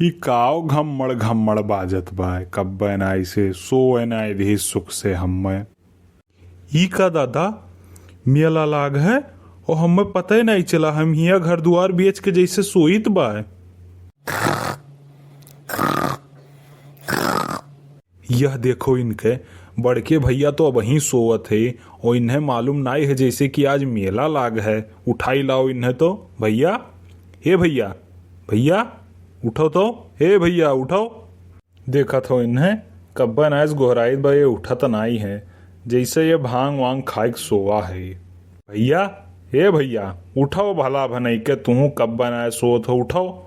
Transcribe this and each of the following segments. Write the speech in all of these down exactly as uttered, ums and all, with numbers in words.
ई काव घम्मड़ घम्मड़ बाजत बा, कब्बे नाई से सोए नाई दिहिस सुख से हम्मे। ई का दादा, मेला लाग है, और हम्मे पता ही नाई चला, हम हिया घर दुआर बेच के जैसे सोइत बा। यह देखो इनके, बड़के भैया तो अबहीं सोवत है और इन्हें मालूम नाई है जैसे कि आज मेला लाग है। उठाई लाओ इन्हें तो, भैया, हे भैया, भैया, उठो तो, हे भैया, उठो। देखत हो इन्हें, कब्बे नाई से गोहराइत बा, ये उठत नाई है, जैसे ये भांग वांग खाइक सोवा है। भैया, हे भैया, उठो भला भनई के, तुहूँ कब्बे नाई सोवत हो, उठो।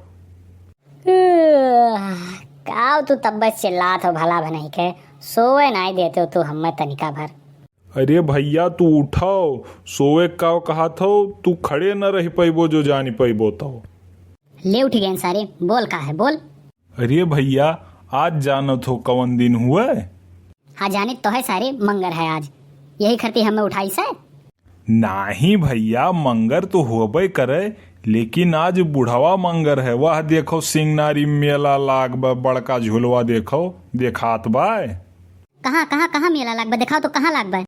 काव तू तब्बे चिल्लात हो भला भनई के, सोवे नाई देते हो तू हम्मे तनिका भर। अरे भैया तू उठाओ, सोवे काव कहत हो, तू खड़े न रह पैबो जो जानी पैबो तो। ले उठ गए सारे, बोल का है बोल। अरे भैया, आज जानत हो कवन दिन हुए? हाँ जानित तो है सारे, मंगर है आज, यही खरती हम्मे उठाइस है। नाही भैया, मंगर तो होबे करे, लेकिन आज बुढ़वा मंगर है। वह देखो सिंगनारी मेला लाग बा, बड़का झुलवा देखो, देखात बा। कहाँ, कहाँ, कहाँ मेला लाग बा? देखाओ तो कहाँ लाग बा?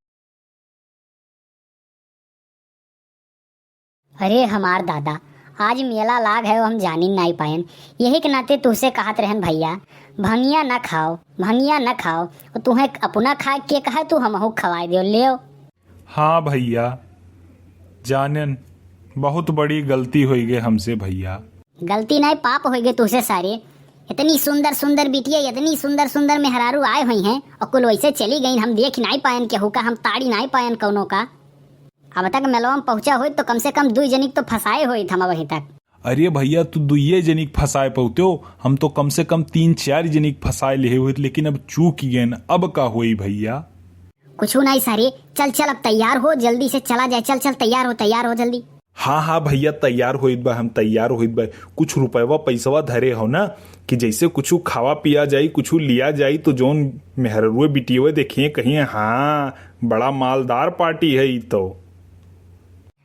अरे हमार दादा, आज मेला लाग है, हम जानिन नाई पायन, यही के नाते तुहसे कहत रहन भैया, भंगिया न खाओ, भंगिया न खाओ, और तुहें अपना खाए के कहे तू हमहू खवाए दियो, लेओ। हाँ भैया, जानेन, बहुत बड़ी गलती होई गए हमसे भैया। गलती नाई, पाप होई गए तुहसे सारे। इतनी सुंदर सुंदर बिटिया, इतनी सुंदर सुंदर मेहरारू आए हुई हैं और कुल वैसे चली गईन। हम देख नाई पायन केहू का, हम ताड़ी नाई पायन कौनो का। अब तक मेलवा में पहुँचा होइत तो कम से कम दुई जनिक तो फंसाए होइत हम अबहीं तक। अरे भैया, तू दुइये जनिक फंसाए पौत्यो, हम तो कम से कम तीन चार जनिक फंसाए लेहे होइत, लेकिन अब चूक गएन, अब का होई भैया? कुछ नाई सारे, चल चल, अब तैयार हो, जल्दी से चला जाए, चल चल, तैयार हो, तैयार हो जल्दी। हाँ हाँ भैया, तैयार होइत बा, हम तैयार होइत बा। कुछ रुपयवा पैसवा धरे हो ना, कि जैसे कुछ खावा पिया जाई, कुछ लिया जाई, तो जौन मेहररुए बिटियवे देखिए कहिए, हाँ, बड़ा मालदार पार्टी है ई तो।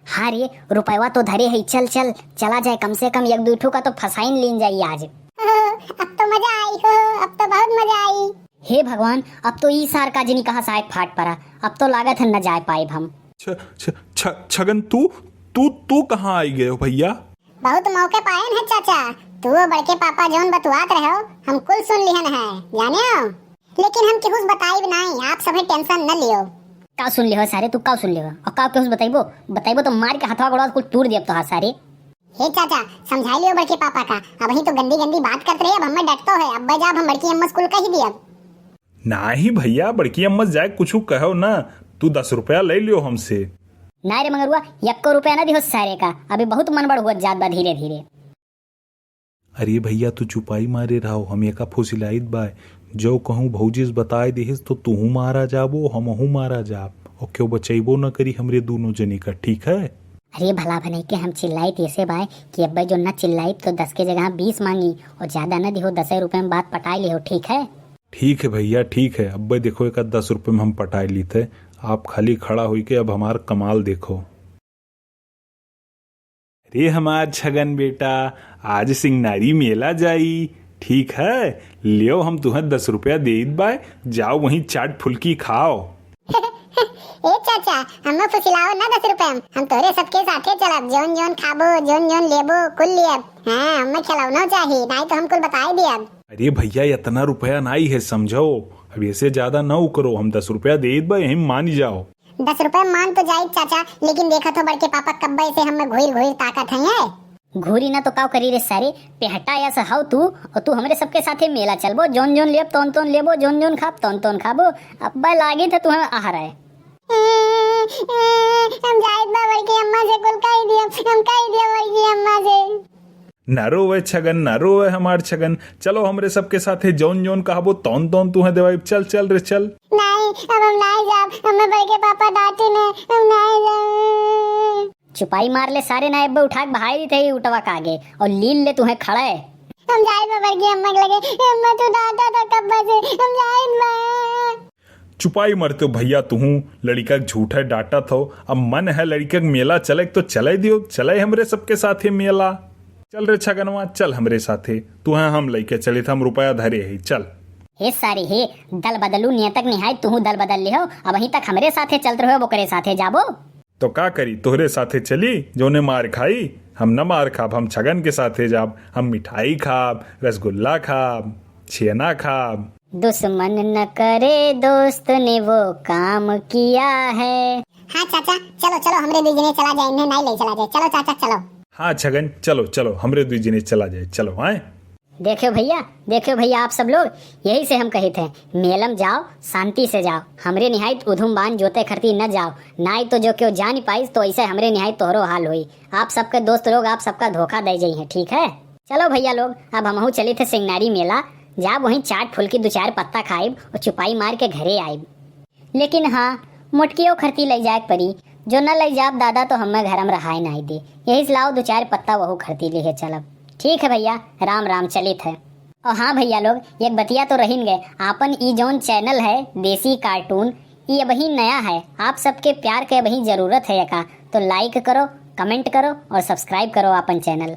हाँ रे, रुपयवा तो धरे है, चल चल, चला जाए, कम से कम एक दुई ठो का तो फंसाइन लीन जाई आज। अब तो मजा आई हो, अब तो बहुत मजा आई। हे भगवान, अब तो ई सार का जनी कहाँ सायक फाट पड़ा, अब तो लागत है न जाए पाइब हम। छ, छ, छ, छगन, तू, तू, तू कहाँ आई गए हो भैया? बहुत मौके पायन है चाचा, तू वो बड़के पापा जौन बतुआत रहे हो, हम कुल सुन लिहन है, जाने हो? लेकिन हम केहू से बताइब नाई, आप सभे tension न लियो। का सुन लिहो सारे, तू का सुन लिहो? और का केहू से बताइबो? बताइबो तो मार के हथवा गोड़वा कुल तूर देब तोहार सारे। हे चाचा, समझाई लियो बड़के पापा का, अबहीं तो गंदी गंदी बात करत रहे, अब हमें डटतो है, अब जाब हम बड़की अम्मा से कुल कही दियब। नाही भैया, बड़की अम्मा से जाए कुछ कहो ना, तू दस रुपया ले लियो हमसे। ना रे मंगरुआ, यक्को रुपया ना दिहो सारे का, अभी बहुत मन बड़ हुआ जात बा धीरे धीरे। अरे भैया, तू चुपाई मारे रहो, हम एका फुसिलाइत बा। जो कहूँ भौजी से बताए देहिस तो तुहू मारा जाबो, हमहू मारा जाब, और क्यों बचैबो न करी हमरे दोनों जने का, ठीक है? अरे भला भनई के हम चिल्लाइत ऐसे बाय कि अब्बे जो न चिल्लाइत तो दस के जगह बीस मांगी और ज्यादा न दिहो, दसे रुपये में बात पटाए लिहो, ठीक है? ठीक है भैया, ठीक है। अब्बे देखो, एक आध दस रुपये में हम पटाए लीत है, आप खाली खड़ा होई के अब हमार कमाल देखो। रे हमार छगन बेटा, आज सिंगनारी मेला जाई, ठीक है? लियो, हम तुहें दस रुपया देइत बाय, जाओ वहीं चाट फुल्की खाओ। ए चाचा, हमें फुसिलाओ ना दस रुपया में, हम तोरे सबके साथे चलब, जौन जौन खाबो, जौन जौन लेबो, कुल लियब। हाँ, हमें खिलौनो चाही, नाई तो हम कुल बताई दियब। अरे भैया, इतना रुपया नाई है, समझो, अब ऐसे ज्यादा ना उकरो, हम दस रुपया देइत बा, यहीं मानी जाओ। दस रुपया मान तो जाई चाचा, लेकिन देखत हो बड़के पापा कब्बे से हमें घूर घूर ताकत है। घूरी ना तो काव करी रे सारे, पेहटा या से हव तू, और तू हमरे सबके साथे मेला चलबो, जौन जौन लेब तौन तौन लेबो, जौन जौन खाब तौन तौन खाबो। अब्बे लागित है तुम्हें आहार है। हम जाइत बा बड़की अम्मा से कुल कही दिया, हम कही दिया बड़की अम्मा से। ना रोवे छगन, ना रोवे हमार छगन, चलो हमरे सबके साथे जौन जौन कहबो तौन तौन तुहें देवाई। चल चल रे चल। नाई, अब हम नाई जाब, हमें बड़के पापा डांटे ने, हम नाई जाब। चुपाई मार ले सारे, ना एब्बे उठा के बहाई दी थे उठवा के आगे और लील ले तुहें खड़े। हम जाए बा बड़की अम्मा के लगे, अम्मा तू डांटा था कब्बा से, हम जाए बा। चुपाई मरते हो भइया तुहूँ, लड़िका के झूठे डाँटत हो। अब मन है लड़िका के मेला चले के तो चले दियो, चले हमरे सबके साथे मेला। चल रे छगनवा, चल हमरे साथे, तुहें हम लइके चलित, हम रुपया धरे ही, चल। हे सारे हे, दल बदलू नियतक निहाय, तुहूँ दल बदल लिहो, अबहीं तक हमरे साथे चलत रहो, ओकरे साथे जाबो। तो का करी, तोहरे साथे चली, जौने मार खाई? हम न मार खाब, हम छगन के साथे जाब, हम मिठाई खाब, रसगुल्ला खाब, छेना खाब। दुश्मन न करे दोस्त ने वो काम किया है। हाँ चाचा, चलो चलो, हमरे दुइ जने चला जाए, इन्हें नाई ले चला जाए। चलो चाचा, चलो। हाँ छगन, चलो चलो, हमरे दुइ जने चला जाए, चलो। आए, देख्यो भइया, देख्यो भइया, आप सब लोग, यही से हम कहित हैं, मेलम जाओ, शांति से जाओ, हमरे निहाइत उधुम बान जोते खरती न जाओ, नाई तो जो केउ जान पाइस तो ऐसे हमरे निहाइत तोहरो हाल होई। आप सबके दोस्त लोग आप सबका धोखा दे जइहें, ठीक है? चलो भइया लोग, अब हमहू चलित है सिंगनारी मेला, जाब वहीं चाट फुल्की दु चार पत्ता खाइब और चुपाई मार के घरे आइब। लेकिन हाँ, मोटकियो खरती लइ जाए के पड़ी, जो न लइ जाब दादा तो हमें घरम रहाए नाई दे। यही से लाओ दु चार पत्ता वहू खरती लिहे चलब। ठीक है भइया, राम राम, चलित है। और हाँ भइया लोग, एक बतिया तो रहिन गए, आपन ई जौन channel है देसी cartoon, ई अबहीं नया है, आप सबके प्यार के अबहीं जरूरत है एका, तो like करो, comment करो और subscribe करो आपन channel।